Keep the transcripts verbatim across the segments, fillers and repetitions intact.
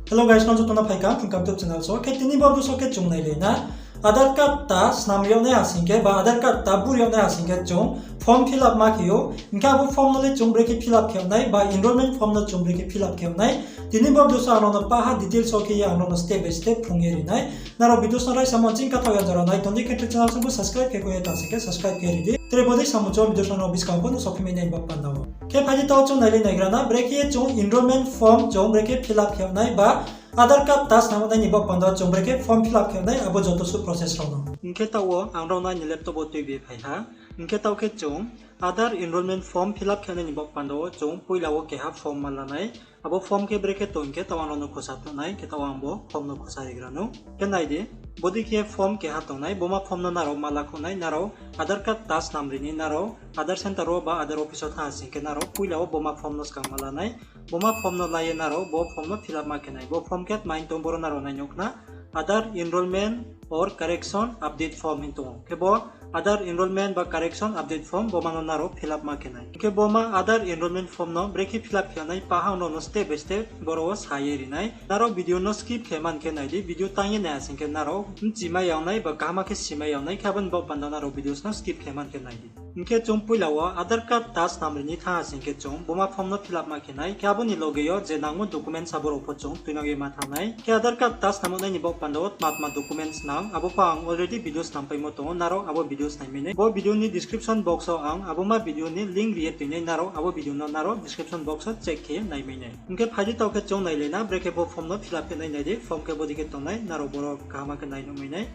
Hello guys, nrao joto no phaikha Phungkam YouTube channel so. Khe tini bo video so khe chung nailai na, Aadhaar card ta snam ri yag nai ha sing khe ba Aadhaar card ta bur ri yag nai ha sing khe chung form fill up ma khe ou. Hing khe abo form no le chung brekhe fill up khe yag nai ba enrollment form no chung brekhe fill up khe yag nai, tini bo video so ang nrao no paha details so khe ye ang nrao no step by step phrung ye ri nai. Nrao video no raisa mo ching kathaoh ya jora nai tong di, khe tre channel so bo subscribe khe koi ye tang sing khe subscribe khe ri di. Tre bodei samung chung video no buskang pho no sophi mai nai ni baoh panda wo. Khe phai di taoh chung nailai naigra na, brekhe ye chung enrollment form chung brekhe fill up khe yag nai ba Aadhaar card ta snam yag nai ni baoh panda wo chung brekhe form fill up khe yag nai, abo joto suh process rao no. Hing khe taoh wo ang nrao no aini laptop wo tuibi phai ha. Hing khe taoh khe chung Aadhaar enrollment form fill up khe nai ni baoh panda wo chung poila wo keha form ma la nai. Abo form khe brekhe tong hing khe taoh ang nrao no khosa phnuh nai, khe taoh ang bo form no khosa rigra nou. Khe nai di, bodei khe form keha tong nai, boma form no nrao ma la khouh nai, nrao Aadhaar card ta snam ri ni nrao Aadhaar center wo ba Aadhaar office wo thanng ha sing khe nrao poila wo boma form no skang ma la nai. Boma form no la ye nrao bo form no fill up ma khe nai. Bo form khe tma hing tong boro nrao nai nuh khna, Aadhaar enrollment or correction update form hing tong ou. Khe bo Aadhaar enrollment ba correction update form boma no nrao fill up ma khe nai. Hing khe boma Aadhaar enrollment form no brekhe fill up khe nai paha ang nrao no step by step boro wo sa ye ri nai. Nrao video no skip khe man khe nai di, video tang ye nai ha sing khe nrao bchimai ya ong nai ba kaham khe simai ya ong nai, khe abo ni baoh panda nrao videos no skip khe man khe nai di. Hing khe chung poila wo Aadhaar card ta snam ri ni thanng ha sing khe chung boma form no fill up ma khe nai, khe abo ni loge yo je nangmo documents abo rao pho chung tuinang ye ma thanng nai. Khe Aadhaar card ta snam yag nai ni baoh panda wo tma tma documents nang, abo pho ang already video snampaimo tong ou, nrao abo video snai mai nai. Bo video ni description box wo ang abo ma video ni link ri ye toi nai, nrao abo video no nrao description box wo check khe nai mai nai. Hing khe phai di taoh khe chung nailai na, brekhe bo form no fill up khe nai nai di, form khe bodei khe tong nai, nrao boro kaham khe nai nuh mai nai.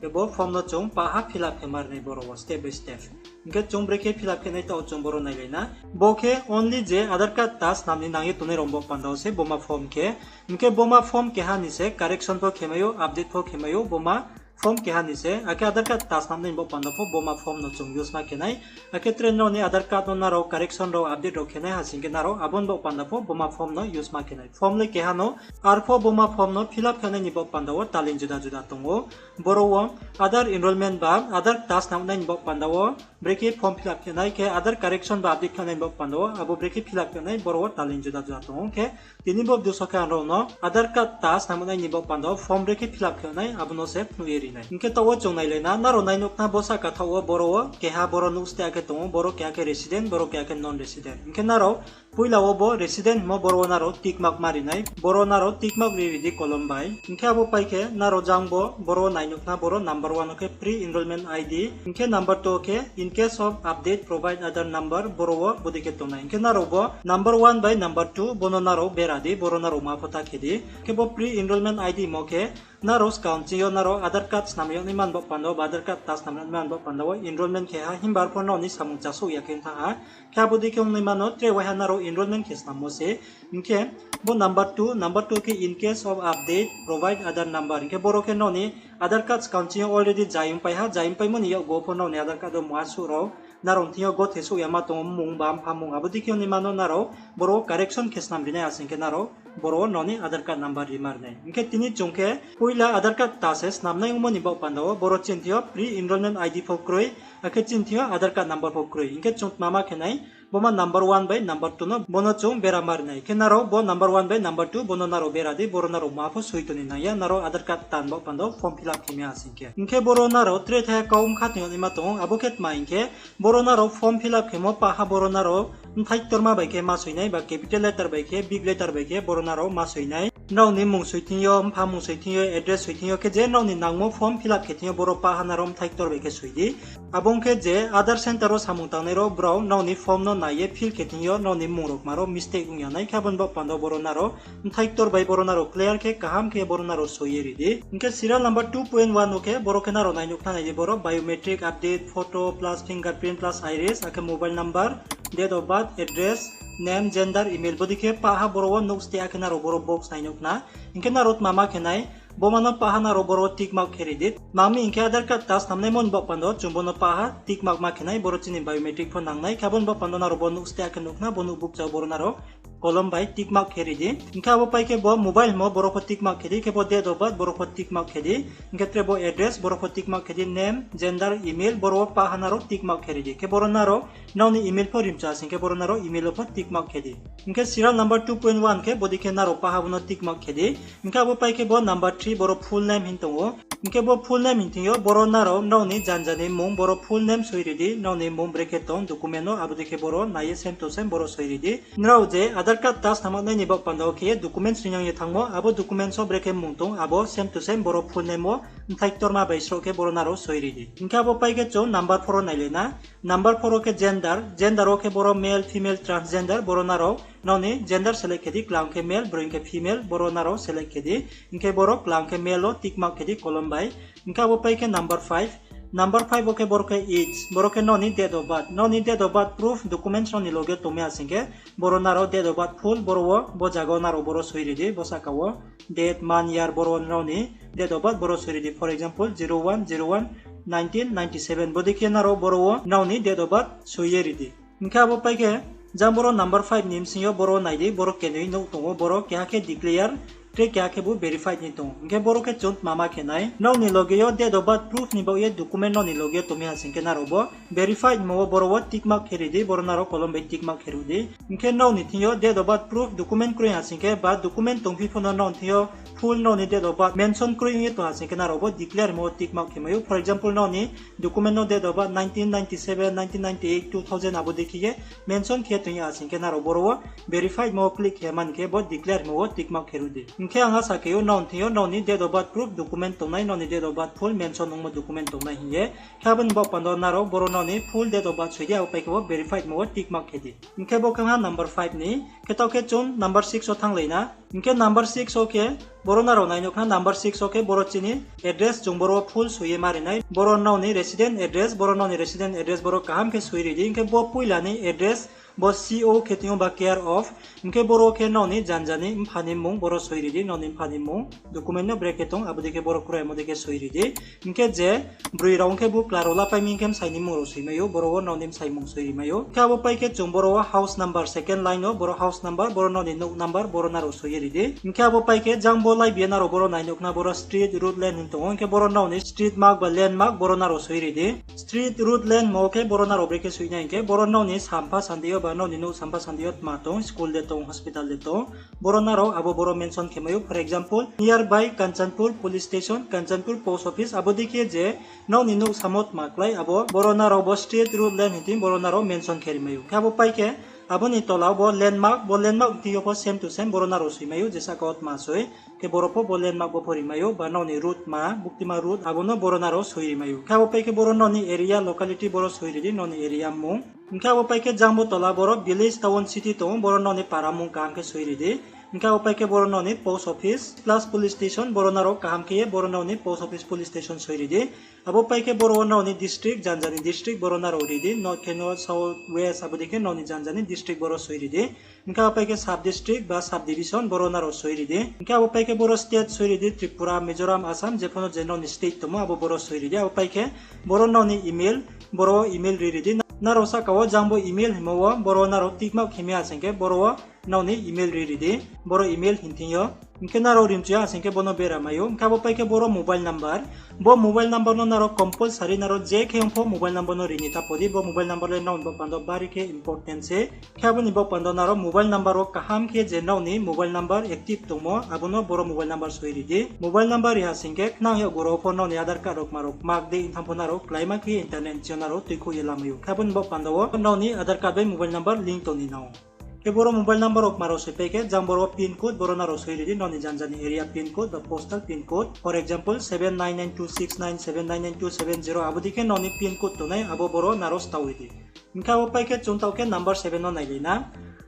Khe bo form no chung paha fill up khe ma ri nai boro wo step by step. Hing khe chung brekhe fill up khe nai taoh chung boro nailai na. Bo khe only je Aadhaar card ta snam ni nang ye tongnai rao ni baoh panda wo se boma form khe. Hing khe boma form keha ni se correction pho khe mai ou, update pho khe mai ou, boma form keha ni se. Akhe Aadhaar card ta snam nai ni baoh panda pho boma form no chung use ma khe nai. Akhe tre nrao ni Aadhaar card no nrao correction rao update rao khe nai ha sing khe nrao abo ni baoh panda pho boma form no use ma khe nai. Form le keha no, arpho boma form no fill up khe nai ni baoh panda wo taleng juda juda tong ou. Boro wo Aadhaar enrollment ba Aadhaar ta snam nai ni baoh panda wo brekhe form fill up khe nai, khe Aadhaar correction ba update khe nai ni baoh panda wo abo brekhe fill up khe nai, boro wo taleng juda juda tong ou. Khe tini bo video so khe ang nrao no Aadhaar card ta snam nai ni baoh panda wo form brekhe fill up khe nai abo no se phnuh ye ri nai. Hing khe taoh wo chung nailai na, nrao nai nuh khna bo sahka thaoh wo boro wo keha boro nouh steh khe tong ou, boro keha khe resident, boro keha khe non resident. Hing khe nrao poila wo bo resident hingmo boro wo nrao tick mark ma ri nai, boro nrao tick mark ri ri di kolom bai. Hing khe abo pai khe nrao jang bo boro nai nuh khna boro number one wo khe pre-enrollment I D, hing khe number two wo khe in case of update provide other number, boro wo bodei khe tong nai. Hing khe nrao bo number one bai number two bo no nrao bera di, boro nrao ma pho ta khe di. Khe bo pre-enrollment I D mo khe nrao skang ching yo nrao Aadhaar card snam yag nai man baoh panda wo ba Aadhaar card ta snam yag nai man baoh panda wo enrollment khe ha, himba arpho nrao ni samung chasouh ya khe thanng ha. Khe abo dei khe ong nai mano tre waiha nrao enrollment khe snammo se. Hing khe bo number two, number two khe in case of update provide other number. Hing khe boro khe nrao ni Aadhaar card skang ching yo already jai ongpai ha, jai ongpaimo ni yakgu pho nrao ni Aadhaar card wo muha suh rao nrao ni thing yo gothe souh ya ma tong ou, mmung ba mpha mmung, abo dei khe ong nai mano nrao boro wo correction khe snam ri nai ha sing khe nrao boro wo nrao ni Aadhaar card number ri ma ri nai. Hing khe tini chung khe poila Aadhaar card ta se snam nai ongmo ni baoh panda wo boro chini thing yo pre-enrollment I D pho kroi, akhe chini thing yo Aadhaar card number pho kroi. Hing khe chung tma ma khe nai, bo ma number one bai number two no bo no chung bera ma ri nai. Khe nrao bo number one bai number two bo no nrao bera di, boro nrao muha pho soi tong ni nang ya, nrao Aadhaar card ta ni baoh panda wo form fill up khe mi ha sing khe. Hing khe boro nrao tre thaiha kau mkha tong yag nai ma tong ou, abo khe tma hing khe boro nrao form fill up khemo paha boro nrao bthai ktorma bai khe ma soi nai ba capital letter bai khe, big letter bai khe boro nrao ma soi nai. Nrao ni mmung soi thing yo, mpha mmung soi thing yo, address soi thing yo, khe je nrao ni nangmo form fill up khe thing yo boro paha nrao bthai ktor bai khe soi di. Abo ong khe je Aadhaar center wo samung tangnai rao brao nrao ni form no nai ye fill khe thing yo nrao ni mmung rao kma rao mistake ong ya nai, khe abo ni baoh panda wo boro nrao bthai ktor bai boro nrao clear khe kaham khe boro nrao soi ye ri di. Hing khe serial number two point one wo khe boro khe nrao nai nuh khna, nai di boro biometric update, photo plus fingerprint plus iris, akhe mobile number, date of birth, address, name, gender, email, bodei khe paha boro wo nouh steh khe nrao boro box nai nuh khna. Hing khe nrao tma ma khe nai, bo ma no paha nrao boro tick mark khe ri di. Tma mi hing khe Aadhaar card ta snam naimo ni baoh panda wo chung bo no paha tick mark ma khe nai, boro chini biometric pho nang nai, khe abo ni baoh panda wo nrao bo nouh steh khe nuh khna, bo nouh bukcha wo boro nrao column bai tick mark khe ri di. Hing khe abo pai khe bo mobile hingmo boro pho tick mark khe di, khe bo date of birth boro pho tick mark khe di. Hing khe tre bo address boro pho tick mark khe di, name, gender, email boro wo pah ha nrao tick mark khe ri di. Khe boro nrao nrao ni email pho rimchu ha sing khe boro nrao email wo pho tick mark khe di. Hing khe serial number two point one khe bodei khe nrao pah ha bo no tick mark khe di. Hing khe abo pai khe bo number three boro full name hing tong ou. Hing khe bo full name hing thing yo boro nrao nrao ni janja ni mmung boro full name soi ri di, nrao ni mmung brekhe tong document no abo dei khe boro nai ye same to same boro soi ri di. Nrao je Aadhaar card ta snam nai ni baoh panda wo khe ye documents rinang ye thanngmo, abo documents wo brekhe mmung tong abo same to same boro full name wo mthai ktorma bai sroh khe boro nrao soi ri di. Hing khe abo pai khe chung number four wo nailai na. Number four wo khe gender, gender wo khe boro male, female, transgender boro nrao nrao ni gender select khe di, klang khe male, broi khe female boro nrao select khe di. Hing khe boro klang khe male wo tick mark khe di column bai. Hing khe abo pai khe number five. Number five wo khe boro khe age, boro khe nrao ni date of birth, nrao ni date of birth proof documents nrao ni loge tongmai ha sing khe boro nrao date of birth full boro wo bo zaga wo nrao boro soi ri di, bo sahka wo date, month, year boro nrao ni date of birth boro soi ri di. For example, zero one zero one nineteen ninety seven bodei khe nrao boro wo nrao ni date of birth soi ye ri di. Hing khe abo pai khe jang boro number five ni bsing yo boro nai di, boro kenoi nouh tong ou, boro keha khe declare, tre keha khe bo verified ni tong ou. Hing khe boro khe chung tma ma khe nai, nrao ni loge yo date of birth proof ni baoh ye document nrao ni loge yo tongmai ha sing khe nrao bo verified hingmo wo boro wo tick mark khe ri di, boro nrao column bai tick mark khe ruh di. Hing khe nrao ni thing yo date of birth proof document kroi ha sing khe ba document tongphi pho no nrao ni thing yo full nrao ni date of birth mention kroi ong ye tong ha sing khe nrao bo declare hingmo wo tick mark khe mai ou. For example, nrao ni document no date of birth nineteen ninety seven, nineteen ninety eight, two thousand abo dei khe ye mention khe tong ya sing khe nrao boro wo verified hingmo wo click khe man khe bo declare hingmo wo tick mark khe ruh di. Hing khe ang asa khe ou nrao ni thing yo nrao ni date of birth proof document tongnai, nrao ni date of birth full mention ongmo document tongnai hing ye. Khe abo ni baoh panda wo nrao boro nrao ni full date of birth soi di, abo pai khe bo verified hingmo wo tick mark khe di. Hing khe bo khe ha number five ni, khe taoh khe chung number six wo thannglai na. Hing khe number six wo khe boro nrao nai nuh khna, number six wo khe boro chini address chung boro wo full soi ye ma ri nai. Boro nrao ni resident address, boro nrao ni resident address boro kaham khe soi ri di. Hing khe bo poila ni address bo C O khe tong ou ba care of. Hing khe boro khe nrao ni janja ni mpha ni mmung boro soi ri di, nrao ni mpha ni mmung. Document no brekhe tong abo dei khe boro kroimo dei khe soi ri di. Hing khe je broi rao ong khe bo kla rao lapai mi hing khe bsai ni mmung rao soi mai ou, boro wo nrao ni bsai mmung soi ri mai ou. Khe abo pai khe chung boro wo house number second line wo boro house number, boro nrao ni nouh number boro nrao soi ye ri di. Hing khe abo pai khe jang bo live ye nrao boro nai nuh khna boro street, road, lane hing tong ou. Hing khe boro nrao ni street mark ba landmark boro nrao soi ri di. Street, road, lane hingmo khe boro nrao brekhe soi nai hing khe boro nrao ni sampha sandi yo ba nrao ni nouh sampha sandi yo tma tong, school de tong, hospital de tong, boro nrao abo boro mention khe mai ou. For example, nearby Kanchanpur police station, Kanchanpur post office abo dei khe je nrao ni nouh samo tma klái abo boro nrao bo street, road, lane hing thing boro nrao mention khe ri mai ou. Khe abo pai khe abo ni tola wo bo landmark, bo landmark thing yo pho same to same boro nrao soi mai ou, je sahka wo tma soi khe boro pho bo landmark bo pho ri mai ou, ba nrao ni road tma, buktima road abo no boro nrao soi ri mai ou. Khe abo pai khe boro nrao ni area, locality boro soi ri di, nrao ni area mmung. Hing khe abo pai khe jang bo tola boro village, town, city tong ou, boro nrao ni para mmung kaham khe soi ri di. Hing khe abo pai khe boro nrao ni post office plus police station boro nrao kaham khe ye boro nrao ni post office, police station soi ri di. Abo pai khe boro wo nrao ni district, janja ni district boro nrao ri di, north khe north, south, west abo dei khe nrao ni janja ni district boro soi ri di. Hing khe abo pai khe sub district ba sub division boro nrao soi ri di. Hing khe abo pai khe boro state soi ri di, Tripura, Mizoram, Assam, je pho no je nrao ni state tongmo abo boro soi ri di. Abo pai khe boro nrao ni email, boro wo email ri ri di. Nrao sahka wo jang bo email hingmo wo boro nrao tick mark khe mi ha sing khe boro wo nrao ni email ri ri di, boro email hing thing yo. Hing khe nrao rimchu ya ha sing khe bo no bera mai ou. Hing khe abo pai khe boro mobile number, bo mobile number no nrao compulsory nrao je khe ong pho mobile number no ri ni ta pho di, bo mobile number le nrao ni baoh panda wo bari khe important se. Khe abo ni baoh panda wo nrao mobile number wo kaham khe je nrao ni mobile number active tongmo abo no boro mobile number soi ri di. Mobile number ri ha sing khe khnang yakgu rao pho nrao ni Aadhaar card rao kma rao kmak dei ong thanng pho nrao kláima khe internet ni sing yo nrao tuikhouh ye lamai ou. Khe abo ni baoh panda wo nrao ni Aadhaar card bai mobile number link tong ni nang ou. Khe boro mobile number rao kma rao soi pai khe jang boro pin code boro nrao soi ri di, nrao ni janja ni area pin code ba postal pin code. For example, seven nine nine two six nine seven nine nine two seven zero abo dei khe nrao ni pin code tongnai abo boro nrao stao ri di. Hing khe abo pai khe chung taoh khe number seven no nailai na.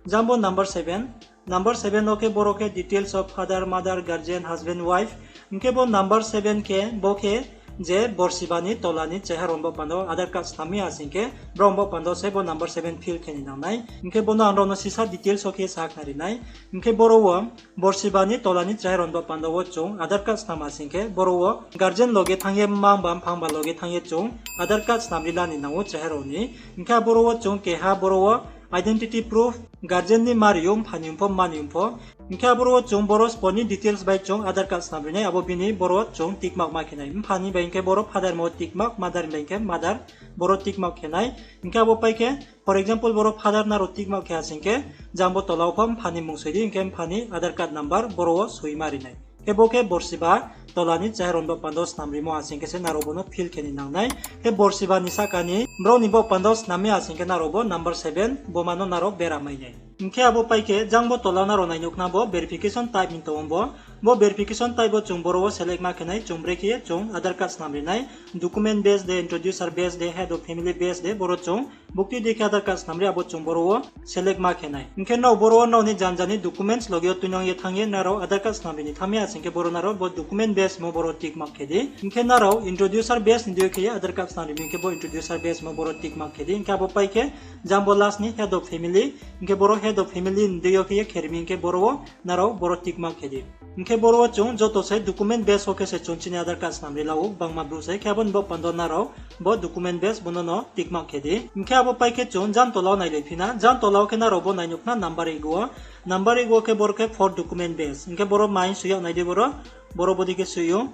Jang bo number seven, number seven no khe boro khe details of father, mother, guardian, husband, wife. Hing khe bo number seven khe bo khe je borsi ba ni tola ni cheha rao ni baoh panda wo Aadhaar card snam ya sing khe brao ni baoh panda wo se bo number seven fill khe ni nang nai. Hing khe bo no ang rao no sisa details wo khe sa khnari nai. Hing khe boro wo borsi ba ni tola ni cheha rao ni baoh panda wo chung Aadhaar card snam ha sing khe boro wo guardian loge thanng ye, mmang ba mphang ba loge thanng ye chung Aadhaar card snam ri la ni nang ou cheha rao ni. Hing khe boro wo chung keha boro wo Identity proof, guardian ni mari ou, mpha ni ong pho, mma ni ong pho. Hing khe aboro wo chung boro spo ni details bai chung Aadhaar card snam ri nai, abo bini boro chung tick mark ma khe nai. Mpha ni bai hing khe boro father mo tick mark, mother ni bai hing khe mother, boro tick mark khe nai. Hing khe abo pai khe, for example, boro father nrao tick mark khe ha sing khe, jang bo tola wo pho mpha ni mmung soi di, hing khe mpha ni Aadhaar card number boro wo soi ma ri nai. Khe bo khe borsiba tola ni chaya rao ni baoh panda wo snam rimo ha sing khe se nrao bo no fill khe ni nang nai. Khe borsiba ni sahka ni brouh ni baoh panda wo snam mi ha sing khe nrao bo number seven, bo ma no nrao bera mai nai. Hing khe abo pai khe, jang bo tola wo nrao nai nuh khna bo verification type hing tong ou bo. Bo verification type wo chung boro wo select ma khe nai, chung brekhe ye chung Aadhaar card snam ri nai, document base de, introducer base de, head of family base de, boro chung bukti dei khe Aadhaar card snam ri, abo chung boro wo select ma khe nai. Hing khe nrao boro wo nrao ni janja ni documents loge yo tuinang ye thanng ye nrao Aadhaar card snam ri ni thanng mi ha sing khe boro nrao bo document base mo boro tick mark khe di. Hing khe nrao introducer base ni dei yo khe ye Aadhaar card snam ri mi hing khe bo introducer base mo boro tick mark khe di. Hing khe abo pai khe jang bo last ni head of family, hing khe boro head of family ni dei yo khe ye khe ri mi hing khe boro wo nrao boro tick mark khe di. Hing khe boro wo chung joto se document base wo khe se chung chini Aadhaar card snam ri la ou, gbangma brouh se, khe abo ni baoh panda wo nrao bo document base bo no no tick mark khe di. Hing khe abo pai khe chung jang tola wo nailai phi na, jang tola wo khe nrao bo nai nuh khna number eight wo. Number eight wo khe boro khe for document base. Hing khe boro mai soi yag nai di boro, boro bodei khe soi ou.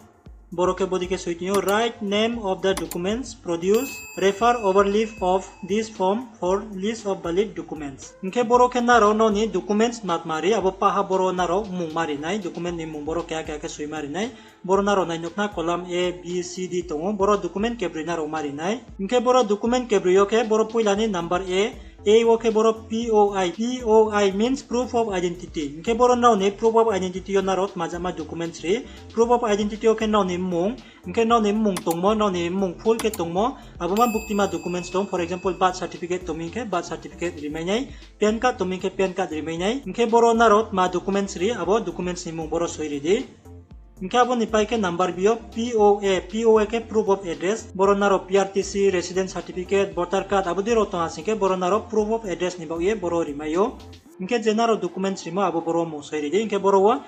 Boro khe bodei khe soi tong ou, write name of the documents produced, refer over leaf of this form for list of valid documents. Hing khe boro khe nrao nrao ni documents tma tma ri, abo paha boro nrao mmung ma ri nai, document ni mmung boro keha keha khe soi ma ri nai. Boro nrao nai nuh khna column A, B, C, D tong ou, boro document kebroi nrao ma ri nai. Hing khe boro document kebroi yo khe boro poila ni number A, A wo khe boro P O I, P O I means proof of identity. Hing khe boro nrao ni proof of identity yo nrao tma jama documents ri. Proof of identity yo khe nrao ni mmung, hing khe nrao ni mmung tongmo, nrao ni mmung full khe tongmo, abo ma buktima documents tong, for example, birth certificate tong mi hing khe birth certificate ri mai nai, PAN card tong mi hing khe PAN card ri mai nai. Hing khe boro nrao tma documents ri, abo documents ni mmung boro soi ri di. Hing khe abo ni pai khe number B yo P O A, P O A khe proof of address, boro nrao P R T C, residence certificate, voter card, abo dei rao tong ha sing khe boro nrao proof of address ni baoh ye boro ri mai ou. Hing khe je nrao documents rimo abo boro mmung soi ri di. Hing khe boro wo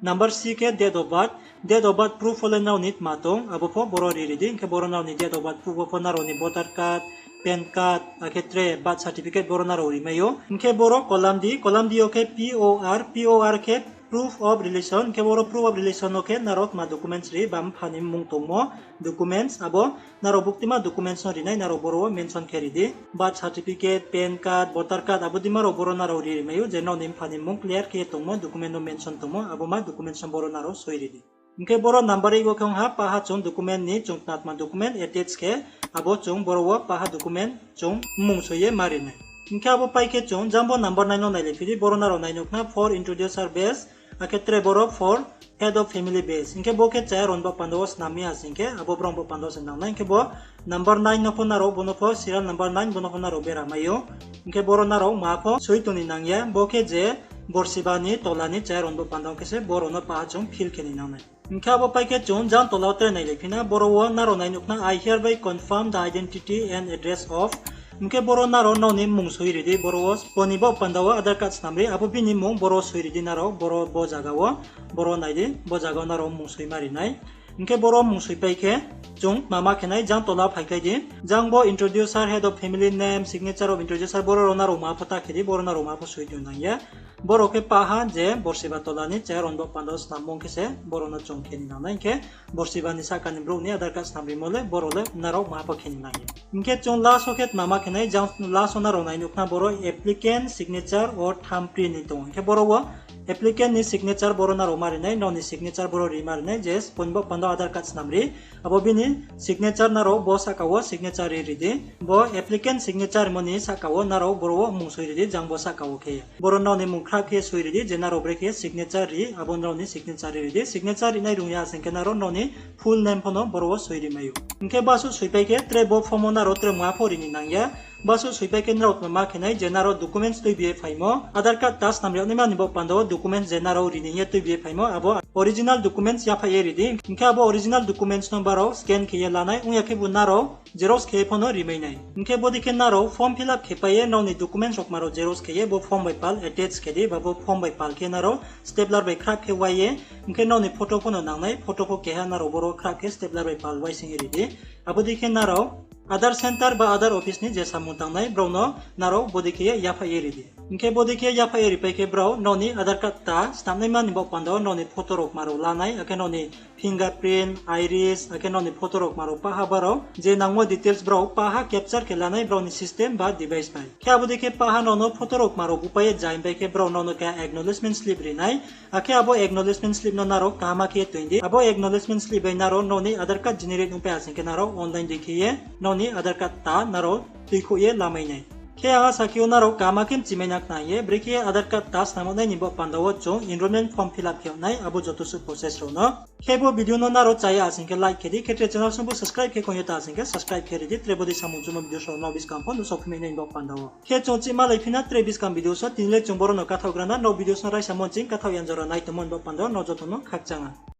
number C khe date of birth, date of birth proof wo le nrao ni tma tong, abo pho boro ri ri di. Hing khe boro nrao ni date of birth proof wo pho nrao ni voter card, PAN card, akhe tre birth certificate boro nrao ri mai ou. Hing khe boro column D, column D yo khe P O R, P O R khe proof of relation, hing khe boro proof of relation no khe nrao tma documents ri, ba mpha ni mmung tongmo documents, abo nrao buktima documents no ri nai, nrao boro wo mention khe ri di. Birth certificate, PAN card, voter card, abo deima rao boro nrao ri ri mai ou, je nrao ni mpha ni mmung clear khe ye tongmo, document no mention tongmo, abo ma documents no boro nrao soi ri di. Hing khe boro number eight wo khe ong ha, paha chung document ni chung tma tma document attach khe, abo chung boro wo paha document chung mmung soi ye ma ri nai. Hing khe abo pai khe chung jang bo number nine no nailai phi di, boro nrao nai nuh khna for introducer base, akhe tre boro for head of family base. Hing khe bo khe chaya rao ni baoh panda wo snam mi ha sing khe, abo brao ni baoh panda wo se nang nai. Hing khe bo number nine no pho nrao, bo no pho serial number nine, bo no pho nrao bera mai ou. Hing khe boro nrao ma pho soi tong ni nang ya, bo khe je borsiba ni tola ni chaya rao ni baoh panda wo khe se boro no paha chung fill khe ni nang nai. Hing khe abo pai khe chung jang tola wo tre nailai phi na, boro wo nrao nai nuh khna, I hereby confirm the identity and address of. Hing khe boro nrao nrao ni mmung soi ri di, boro wo spo ni baoh panda wo Aadhaar card snam ri, abo bini mmung boro soi ri di nrao, boro bo zaga wo, boro nai di, bo zaga wo nrao mmung soi ma ri nai. Hing khe boro mmung soi pai khe, chung tma ma khe nai, jang tola phai khlai di. Jang bo introducer, head of family name, signature of introducer, boro rao nrao ma pho ta khe di, boro nrao ma pho soi tong nang ya. Boro khe paha je borsiba tola ni chaya rao ni baoh panda wo snammo khe se boro no chung khe ni nang nai. Hing khe borsiba ni sahka ni brouh ni Aadhaar card snam rimo le boro le nrao ma pho khe ni nang ya. Hing khe chung last wo khe tma ma khe nai, jang last wo nrao nai nuh khna boro applicant signature or thumbprint ni tong ou. Hing khe boro wo applicant ni signature boro nrao ma ri nai, nrao ni signature boro ri ma ri nai, je spo ni baoh panda wo Aadhaar card snam ri, abo bini signature nrao bo sahka wo signature ri ri di. Bo applicant signature mo ni sahka wo nrao boro wo mmung soi ri di, jang bo sahka wo khe ye. Boro nrao ni mmung khrap khe soi ri di, je nrao brekhe signature ri, abo nrao ni signature ri ri di. Signature rinai rung ya sing khe nrao nrao ni full name pho no boro wo soi ri mai ou. Hing khe basuh soi pai khe tre bo form wo nrao tre mungha pho ri ni nang ya. Basuh soi pai khe nrao tma ma khe nai, je nrao documents tuibi ye phaimo, Aadhaar card ta snam ri yag naima ni baoh panda wo documents je nrao ri ni hing ye tuibi ye phaimo, abo original documents yaphaih ye ri di. Hing khe abo original documents no brao scan khe ye la nai, ong ya khebu nrao xerox khe ye pho no ri mai nai. Hing khe bodei khe nrao form fill up khe pai ye nrao ni documents rao kma rao xerox khe ye bo form bai pal attach khe di, ba bo form bai pal khe nrao stapler bai khrap khe wai ye, hing khe nrao ni photo pho no nang nai, photo pho keha nrao boro khrap khe stapler bai pal wai sing ye ri di. Abo dei khe nrao Aadhaar center ba Aadhaar office ni je samung tangnai brao no nrao bodei khe ye yaphaih ye ri di. Hing khe bodei khe yaphaih ye ripai khe brao nrao ni Aadhaar card ta snamnaima ni baoh panda wo nrao ni photo rao kma rao lanai, akhe nrao ni fingerprint, iris, akhe nrao ni photo rao kma rao pah ha brao je nangmo details brao pah ha capture khe lanai brao ni system ba device bai. Khe abo dei khe pah ha nrao no photo rao kma rao bupai ye jaimpai khe brao nrao no keha acknowledgement slip ri nai. Akhe abo acknowledgement slip no nrao kaham khe ye toing di. Abo acknowledgement slip bai nrao nrao ni Aadhaar card generate ongpai ha sing khe nrao online dei khe ye nrao ni Aadhaar card ta nrao tuikhouh ye lamai nai. Khe ang asa khe ou nrao kaham khe mchimai na khna ye, brekhe ye Aadhaar card ta snam yag nai ni baoh panda wo chung enrollment form fill up khe yag nai, abo joto suh process rao no. Khe bo video no nrao chá ya sing khe like khe di, khe tre channel song bo subscribe khe kong ye ta sing khe subscribe khe ri di, tre bodei samung chungmo video rao no buskang pho nuhsao phimai nai ni baoh panda wo. Khe chung chihmalai phi na tre buskang video so, tini le chung boro no kathaoh gra na, nrao video no raisa mo ching kathaoh ya jora nai tongmo ni baoh panda wo nrao joto no khakchang ha.